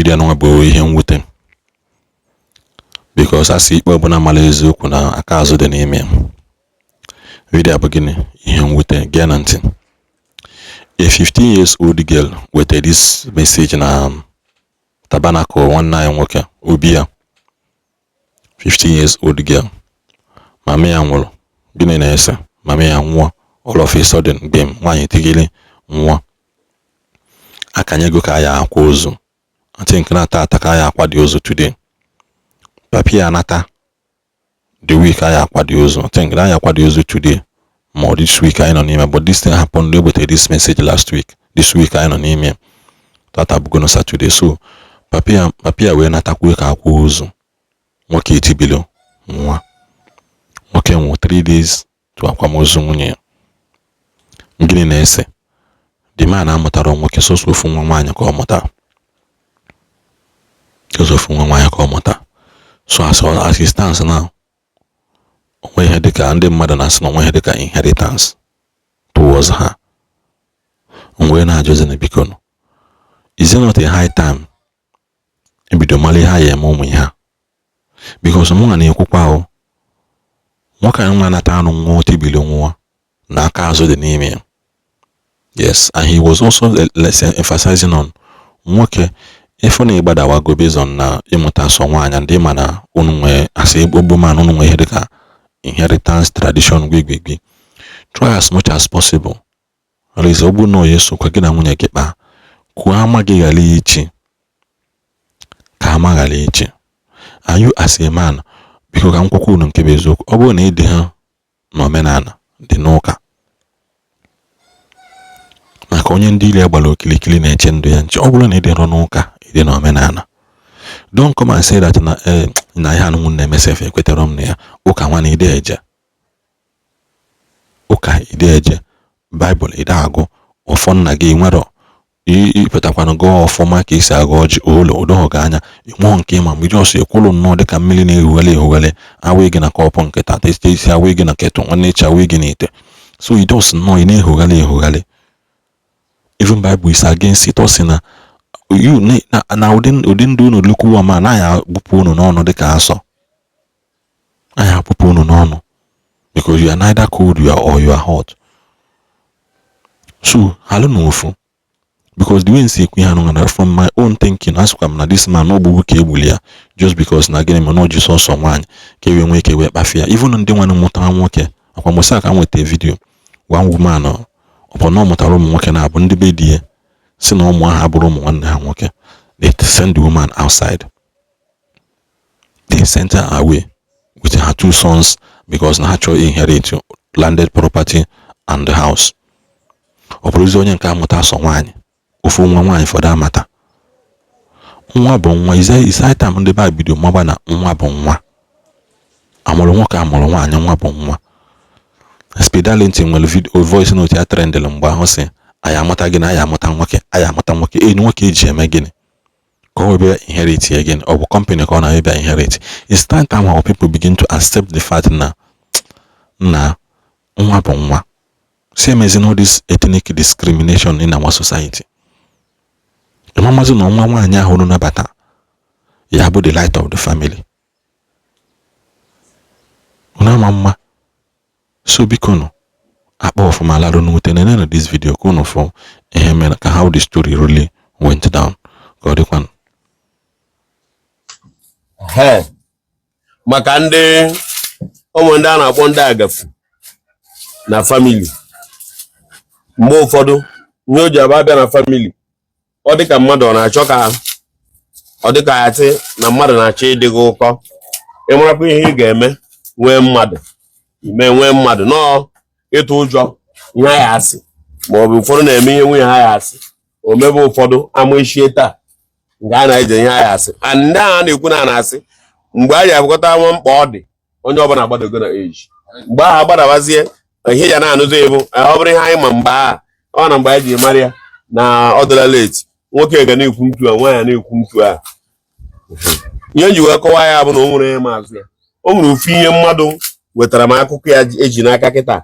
Video anụnwa bụ ihe mwute because a sị ikpe ọbụla mara eziokwu na aka azụ dị n'ime ya. Video bụ gịnị? Ihe mwute. Gee na ntị. A 15 years old girl wetara this message na tabernacle nwanne anyị nwoke obi ya. 15 years old girl, mama ya nwụrụ. Gịnị na-ese? Mama ya nwụọ all of a sudden, gbem, nwaanyị tigili nwụọ. Akanyego ka ya akwa ozu. I think na tata ka ya akwa dị ozu today. Papi ya anata the week anyị akwa dị ozu. I think na ya akwa dị ozu today ma ọ this week anyị nọ n'ime, but this thing happened, e this message last week. This week anyị nọ n'ime, tata bụgono Saturday. So papi ya wee natakwu ka akwa ozu. Nwoke etibilo nwa nwoke nwụ 3 days to akwamozu nwunye ya. Gịnị na-ese? The man amụtara nwoke, sọsọ ofu nwa nwaanyị ka ọ mụtara, sọsọ ofu nwa nwaanyị ka ọ mụtara. So as it stands now, onwe ihe dịka ndị mmadụ na-asị na onwe ihe dịka inheritance towards ha. Wee na-ajụzi na biko nụ, is it not a high time ebido mara ihe a ya eme ụmụ ihe a? Because mụ na-ekwukwa ahụ, nwoke a nwa nata anụ nwa otibili nwa na aka azụ dị n'ime ya. Yes, and he was also, let's say, emphasizing on nwoke ịfụ na ịgbadawago based on na ịmụta sọ nwaanyị, ndị ma na unu nwee asị Igbo man, unu nwee ihe dịka inheritance tradition gwigwigwi. Try as much as possible, at least ọ bụrụ na onye sokwa gị na nwunye gị kpaa, kwuo ama gị ghara ichi ka ama ghara ichi. And you as a man, biko, ka m kwakwa unu nke bụ eziokwu. Ọ bụrụ na ị dị ha n'omenala dị n'ụka, maka onye ndị ile gbara okirikiri na-eche ndụ ya nche. Ọ bụrụ na ị dịrọ n'ụka, ị dị n'omenala, don't come and say that na na ihe anụnwụ na-eme sef, ekwetara m na ya. Ụka nwa na ide eje ụka, ide eje Baịbụl, ide agụ ọfọ nna gị, nwere ịpụtakwanụ gụọ ọfọma ka esi agụ ọjị olo odoghọ gị anya ịnwụọ nke ịma mgbe jos ekwulu nnọọ dịka mmiri na-ehughele ehughele, awụ gị na kọpụ nkịta tete isi, awụ gị na kettle, nwanne echi awụ gị n'ite. So i just nnọọ ị na-ehughele ehughele. Even Bible is against it. Ọ sị na you na ụdị ndụ unu lukwu ma anaghị agbụpụ unu n'ọnụ dịka asọ, anaghị agbụpụ unu n'ọnụ, because you are neither cold you are or you are hot. So halụ na ofu, because the way nsi ekwu ihe anụ na from my own thinking, asịkwa m na this man ogbugbu ka egbuli ya just because na gịnị? Ma na o ji sọsọ nwaanyị ka e wee nwee ike wee kpafie ya. Even ndị nwanne mụtara nwoke akwa mụsị ka m nweta video one woman ọbụ na ọ mụtara ụmụ nwoke na-abụ, ndị be di ya si na ụmụ ahụ abụrụ ụmụ nwanne ha nwoke. They send the woman outside, they sent her away with her two sons because na ha chọrọ inherit landed property and the house. Ọ bụrụzi onye nke amụta sọ nwaanyị, ofu nwa nwaanyị. For that matter, nwa bụ nwa. Is high time ndị be bido maba na nwa bụ nwa, amụrụ nwoke, amụrụ nwaanyị, nwa bụ nwa. Speed Darlington nwere video voice note ya trendịrị mgbe ahụ, sị anyị amụta gịnị? Anyị amụta nwoke, anyị amụta nwoke. Enyi nwoke eji eme gịnị? Ka ọ wee inherit ya gịnị? Ọ bụ company ka ọ na-abịa inherit? It's time our people begin to accept the fact na nwa bụ nwa. Si emezina all this ethnic discrimination in our society. Ịmamazi na nwa nwaanyị ahụ unu nabata ya bụ the light of the family. Unu ama mma. So biko nụ, akpa ọfụma larụ n'ute. Nenenu this video ka unu fụ ihe mere, ka how the story really went down. Ka ọ dịkwanụ. Ee, maka ndị ụmụ ndị a na-akpọ ndị agafu na family, mgbe ụfọdụ ihe o ji aba abịa na family, ọ dịka mmadụ ọ na-achọ ka ọ dịka ya sị na mmadụ na-achọ ịdị gị ụkọ. Ịmarakwa ihe ị ga-eme nwee mmadụ ime nwee mmadụ nọọ ịtụ ụjọ ihe ha ya asị, ma ọ bụ ụfọdụ na-eme ihe nwunye ha ya asị o mebe. Ụfọdụ ama eshie taa nke a na-eje ihe ha ya asị, and ndị ahụ a na-ekwu na a na-asị mgbe a ji abụkọta nwa mkpa ọ dị, onye ọbụla agbadogo na age. Mgbe ahụ agbadabazie, ihe ya na-anụzi ebu ọ bụrụ ihe anyị ma mgbe ahụ ọ na mgbe anyị ji mara ya na ọ dịla late. Nwoke ga na-ekwu ntu a, nwaanyị na-ekwu ntu a. Ihe nji wee kọwaa ya bụ na o nwere ihe maazụ ya, o nwere ofu ihe mmadụ wetara m akụkọ ya eji n'aka kịta.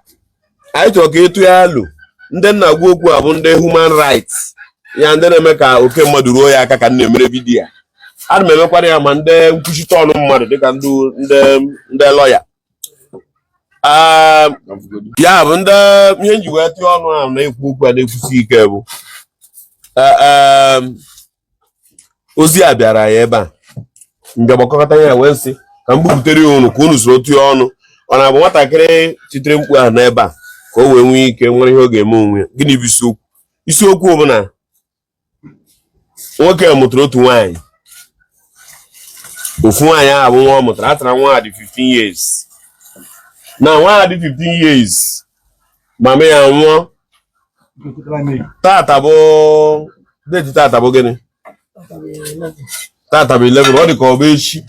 Anyị chọrọ ka ịtụ ya alụ. Ndị nna gwa okwu a bụ ndị human rights. Ya ndị na-eme ka oke mmadụ ruo ya aka ka m na-emere video a. Ana m emekwara ya ma ndị nkwuchite ọnụ mmadụ, dịka ndị lawyer. Ya bụ ndị ihe nji wee tụọ ọnụ ahụ na-ekwu okwu a na-ekwusi ike bụ ozi a bịara ya ebe a mgbe gbakọkọta ya wee sị ka m buputere ya unu ka unu soro tụọ ọnụ. Ọ na-abụ nwatakịrị titere mkpu ahụ n'ebe a ka o wee nwee ike nwere ihe ọ ga-eme onwe ya. Gịnị bụ isiokwu? Isiokwu bụ na nwoke mụtara otu nwaanyị. Ofu nwaanyị ahụ bụ nwa ọ mụtara. A tara nwa a dị 15 years. Na nwa a dị 15 years, mama ya nwụọ. Tata bụ date, tata bụ gịnị? Tata bụ 11. Ọ dị ka ọ bụ echi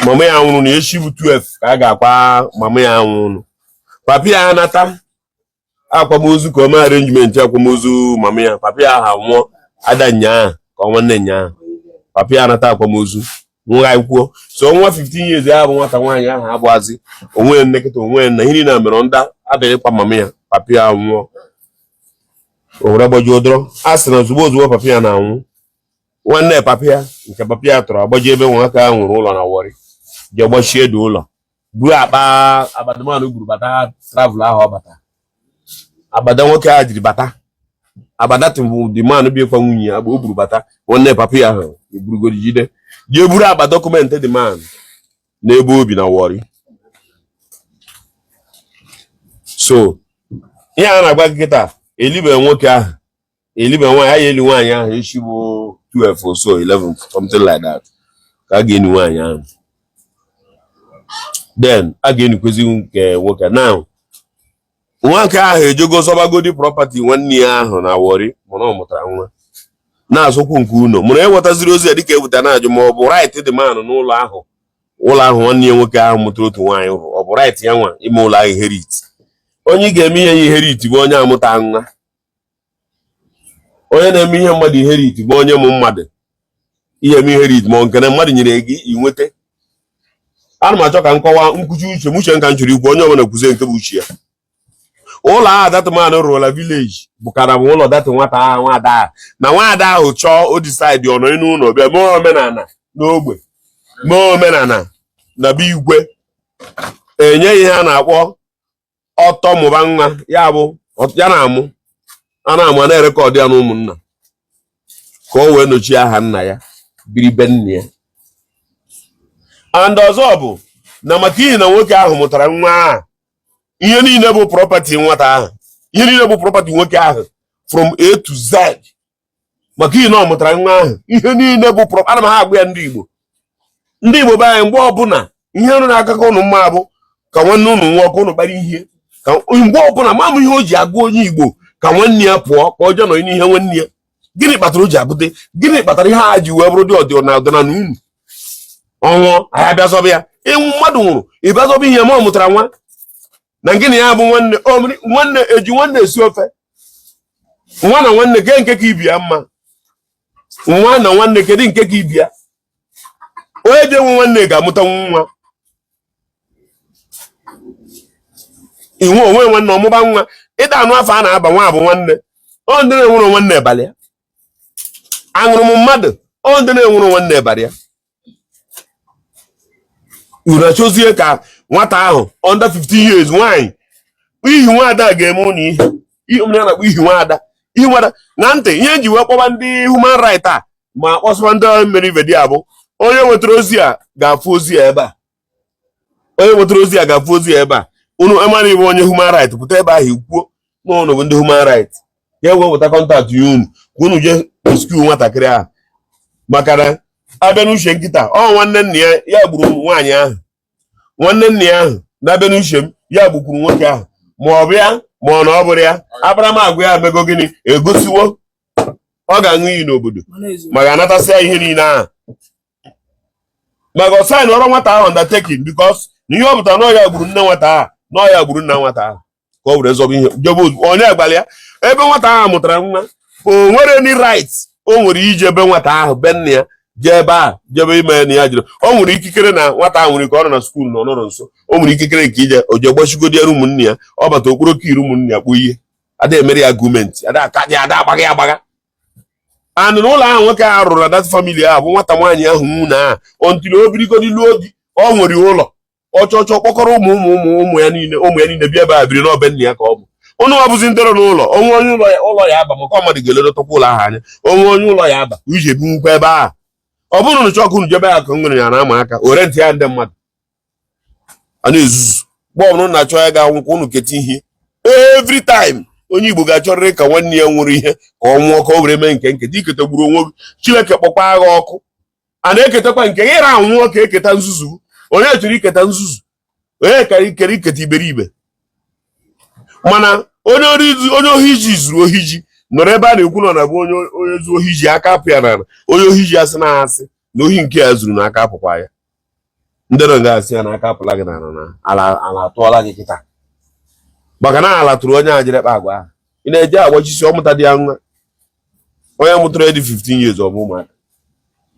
mama ya nwụrụ, na echi bụ 12 ka a ga-akwa mama ya nwụrụ. Papi ya anata akwamozu ka o mee arrangement akwamozu mama ya. Papi ya ahụ nwụọ ada nyaa ka ọ nwanne nyaa. Papi ya anata akwamozu nwa kwuo so nwa 15 years ya bụ nwata nwaanyị ahụ abụghazị onwe nnekịta onwe nna. Ihe niile a mere ndị abịaghịkwa mama ya. Papi ya nwụọ, o were gbajuo dọrọ. A sị na ozugbo ozugbo papi ya na-anwụ, nwanne papi ya nke papi ya tọrọ agbaji ebe nwoke ahụ nwere ụlọ na Warri, jee gbachie dị ụlọ, buru akpa abadamanụ buru bata. Travel ahụ ọ bata, agbada nwoke ahụ jiri bata, agbada tụbụ the man biekwa nwunye ya o buru bata. Nwanne papi ya ahụ eburugoro jide jee buru akpa document the man n'ebe obi na Warri. So ihe a na-agwa gị kịta, elibe nwoke ahụ, elibe nwaanyị a, ya eli nwaanyị ahụ echi bụ 12 or so, 11, something like that, ka a ga-eni nwaanyị ahụ. Then a ga-enikwezi nke nwoke. Now nwoke ahụ ejego zọbagodi property nwanne ya ahụ na Warri, mana ọ mụtara nwa na-azụkwu nke ụlọ mụrụ. Ewetaziri ozi ya dịka eweta na-ajụ ma ọ bụ right the man n'ụlọ ahụ, ụlọ ahụ nwanne ya nwoke ahụ mụtara otu nwaanyị rụrụ. Ọ bụ right ya nwa ime ụlọ ahụ inherit? Onye ị ga-eme ihe ya inherit bụ onye amụta nwa. Onye na-eme ihe mmadụ inherit bụ onye mụ mmadụ ihe eme inherit, ma ọ nke na mmadụ nyere gị inweta. Ana m achọ ka m kọwaa nkwuchi uche m, uche m ka m chọrọ ikwu. Onye ọbụla kwuzie nke bụ uche ya. Ụlọ ahụ that man rụrụla village bụkara bụ ụlọ that nwata ahụ, nwada ahụ. Na nwada ahụ chọọ o decide ọ nọ n'ụlọ bịa mee omenala n'ogbe, mee omenala na be igwe, enye ihe a na-akpọ ọtọ mụba nwa ya bụ ya na-amụ a na-amụ a na-erecord ya na ụmụnna ka o wee nochie aha nna ya biri be nna ya. And ọzọ bụ na maka ihi na nwoke ahụ mụtara nwa ahụ, ihe niile bụ property nwata ahụ, ihe niile bụ property nwoke ahụ from A to Z. Maka ihi na ọ mụtara nwa ahụ, ihe niile bụ property. Ana m ha agwa ya ndị Igbo, ndị Igbo be anyị, mgbe ọbụla ihe nrụ na-akakọ ụnụ mma bụ ka nwanne ụnụ nwụọ ka ụnụ kpara ihe. Ka mgbe ọbụla ma m ihe o ji agụ onye Igbo ka nwanne ya pụọ ka ọ jee nọ n'ihe nwanne ya. Gịnị kpatara o ji agụte? Gịnị kpatara ihe a ji wee bụrụ dị ọdịnala ọdịnala unu? Ọnwụọ, anyị abịa zọba ya. Ịnwụ mmadụ nwụrụ, ị bịa zọba ihe ma ọ mụtara nwa na gịnị ya bụ nwanne nwanne eji nwanne esi ofe. Nwa na nwanne ke nke ka ibi ya mma? Nwa na nwanne, kedu nke ka ibi ya? Onye ji enwe nwanne ga-amụta nwa. Inwe onwe nwanne ọmụba nwa ịda anụ afọ a na-aba nwa bụ nwanne. Ọ ndị na-enwere nwanne abalị ya aṅụrụ m mmadụ. Ọ ndị na-enwere nwanne abalị ya. Unu achọzie ka nwata ahụ under 15 years nwaanyị ihi nwaada ga-eme ụnụ ihe ihe a na-akpọ ihi nwaada, ihi nwaada na ntị. Ihe nji wee kpọba ndị human right a ma kpọsịkwa ndị mere ibe dị a bụ onye nwetara ozi a ga-afụ ozi a ebe a. Onye nwetara ozi a ga-afụ ozi a ebe a. Unu amara ibe onye human right pụta ebe ahụ ikwuo na ụnụ bụ ndị human right ka e wee weta contact ya unu ka unu jee rescue nwatakịrị ahụ. Maka na abịa n'uche nkịta, ọ nwanne nna ya ya gburu nwaanyị ahụ. Nwanne nna ya ahụ na-abịa n'uche m ya gbukwuru nwoke ahụ, ma ọ bụ ya ma ọ na ọ bụrụ ya. Akparamagwa ya mego gịnị egosiwo ọ ga-aṅụ iyi n'obodo ma ga-anatasịa ihe niile ahụ maka ọ sign ọrụ nwata ahụ undertaking, because na ihe ọ pụtara na ọ ya gburu nne nwata ahụ, na ọ ya gburu nna nwata ahụ, ka ọ were zọba ihe jebe ozugbo. Onye gbara ya ebe nwata ahụ mụtara nwa, o nwere any right o nwere ije be nwata ahụ, be nna ya, jee ebe ahụ jebe ime na ya jere. O nwere ikikere na nwata ahụ nwere ike ọ nọ na school na ọ nọrọ nso. O nwere ikikere nke ije o jee gbachigodi ụmụnne ya. Ọ bata okporo kiri ụmụnne ya kpụ ihe ada emere ya gọọmenti ada aka dị ada agbagha ya agbagha. And n'ụlọ ahụ nwoke ahụ rụrụ na that family ahụ bụ nwata nwaanyị ahụ nwunye ahụ until o birigodi lụọ di, ọ nwere ụlọ ọchọchọ kpọkọrọ ụmụ ụmụ ụmụ ụmụ ya niile, ụmụ ya niile bịa ebe a biri n'ọbe nna ya ka ọ bụ. Ụnụ ọbụzi ndị nọ n'ụlọ onwe onye ụlọ ya, ụlọ ya aba maka mmadụ ga-eledotakwa ụlọ ahụ anya. Onwe onye ụlọ ya aba iji ebinwukwa ebe ahụ. Ọ bụrụ na chọkụ unu jebe ya ka nwere ya na-ama aka o rent ya ndị mmadụ a na-ezuzu. Mgbe ọbụla na-achọ ya ga-anwụ ka unu keta ihe. Every time onye Igbo ga-achọrịrị ka nwanne ya nwere ihe ka ọ nwụọ ka o were mee nke nketa. Iketa gburu onwe gị. Chineke kpọkwa agha ọkụ a na-eketakwa nke gị ra anwụọ ka eketa nzuzu. Onye chọrọ iketa nzuzu? Onye kara ikere iketa iberibe? Mana onye onye ohi ji zuru ohi ji nọrọ ebe a na-ekwu nọ na bụ onye onye zu ohi ji aka apụ ya n'ala. Onye ohi ji asị na asị na ohi nke ya zuru n'aka apụkwa ya. Ndị nọ nga asị ya n'aka apụla gị n'ala na ala ala atụọla gị kịta, maka na ala tụrụ onye a jere kpa agwa ahụ. Ị na-eje agbachisi ọmụta dị ya nwa. Onye mụtara ya dị 15 years, ọ bụ ụmụaka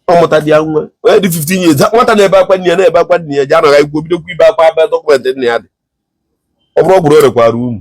ọmụta dị ya nwa. Onye dị 15 years, nwata na-ebe akwa nne ya, na-ebe akwa nne ya ji anọghị ikwu bidokwa ibe akwa ebe document nna ya dị. Ọ bụrụ ọ bụrụ o rekwara unu.